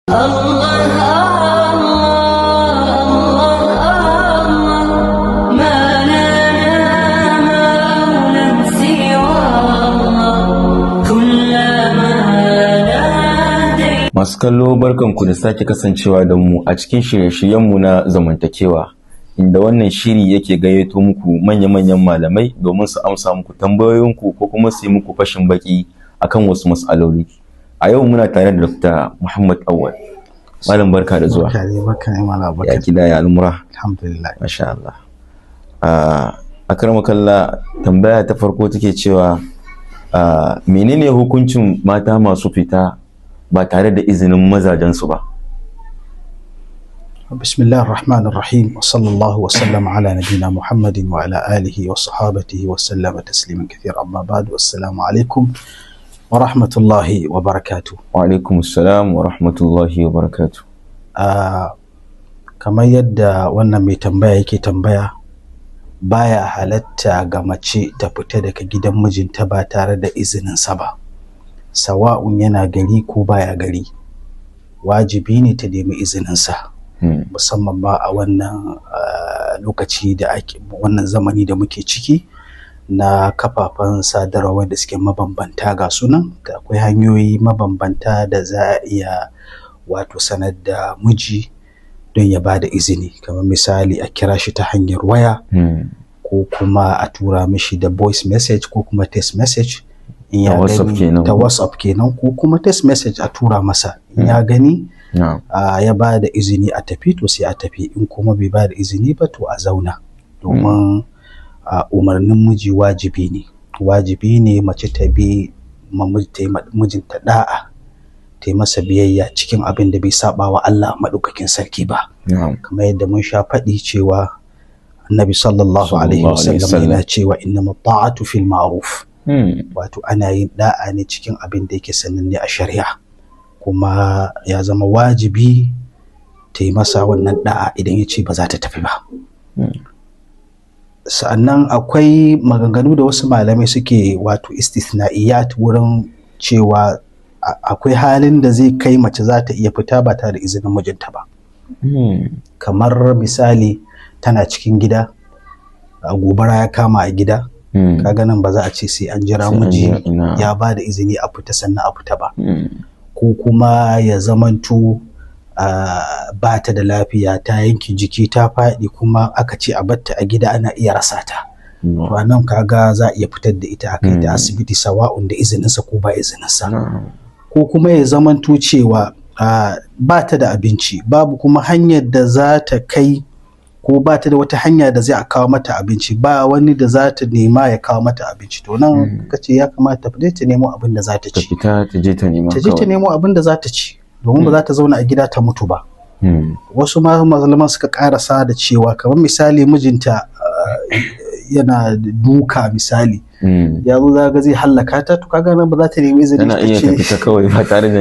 الله ما لنا مولى سوى الله كلما ناديت. Masu kallo, barkanku da sake kasancewa da mu a cikin shirye-shiryenmu na zamantakewa, inda wannan shiri yake gayyato muku manya-manyan malamai domin su amsa muku tambayoyinku ko kuma su yi muku fashin baki akan wasu mas'aloli. A yau muna tare da Dr. Muhammad Awal. Malam, barka da zuwa. Barka dai, barka ne, Malam Ya Abubakar. gida, ya al'amura? Alhamdulillah. Masha Allah. Akramakallah, tambaya ta farko take cewa menene hukuncin mata masu fita ba tare da izinin mazajensu ba? بسم الله الرحمن الرحيم، وصلى الله وسلم على نبينا محمد وعلى آله وصحابته وسلم تسليما كثيرا، أما بعد، والسلام عليكم ورحمة الله وبركاته. Wa alaikum assalam wa rahmatullahi wa barakatuh. Kamar yadda wannan mai tambaya yake tambaya, baya halatta ga mace ta fita daga gidan mijinta ba tare da izininsa ba, sawa'un yana gari ko baya gari, wajibi ne ta nemi izininsa, musamman ma a wannan lokaci da ake, wannan zamani da muke ciki na kafafen sadarwa da suke mabambanta. Ga sunan da akwai hanyoyi mabambanta da za a iya wato sanar da miji don ya ba da izini, kamar misali a kira shi ta hanyar waya, ko kuma a tura mishi da voice message ko kuma text message in Ta ya WhatsApp gani. Kenan Ta ko? WhatsApp kenan, ko kuma text message a tura masa. In ya gani, ya ba da izini a tafi, to sai a tafi. In kuma bai ba da izini ba, to a zauna, domin umarnin miji wajibi ne. Wajibi ne mace ta bi ma ta yi ma mijinta da'a, ta yi masa biyayya cikin abin da bai saba wa Allah maɗaukakin sarki ba. Kamar yadda mun sha faɗi cewa Annabi sallallahu alaihi Sallallahu alaihi wasallam yana wasallam. cewa innama ta'atu fil ma'ruf, wato ana yin da'a ne cikin abin da yake sananne a shari'a. Kuma ya zama wajibi ta yi masa wannan da'a idan ya ce ba za ta tafi ba. Sa'annan akwai maganganu da wasu malamai suke, wato istithna'iyat, wurin cewa akwai halin da zai kai mace za ta iya fita ba tare da izinin mijinta ba. Kamar misali tana cikin gida, gobara ya kama a gida. Kaga nan ba za a ce sai an jira Sai an miji jira, ina. ya ba da izini a fita sannan a fita ba. Ko kuma ya zamanto ba ta da lafiya, ta yanke jiki, ta faɗi, kuma aka ce a batta a gida ana iya rasa ta. To a nan kaga za a iya fitar da ita a kai ta asibiti, sawa'un da izininsa ko ba izininsa. Ko kuma ya zamanto cewa ba ta da abinci, babu kuma hanyar da za ta kai, ko ba ta da wata hanya da zai a kawo mata abinci, ba wani da za ta nema ya kawo mata abinci, to nan ka ce ya kamata ta fita ta nemo abin da za ta Ta ci. fita ta je ta nema Ta je ta kawai. nemo abin da za ta ci, domin ba za ta zauna a gida ta mutu ba. Wasu ma malaman suka karasa da cewa kamar misali mijinta yana duka, misali, ya zo zaga zai hallaka ta, to kaga nan ba za ta nemi izini Tana ta iya ce ta fita kawai ba tare da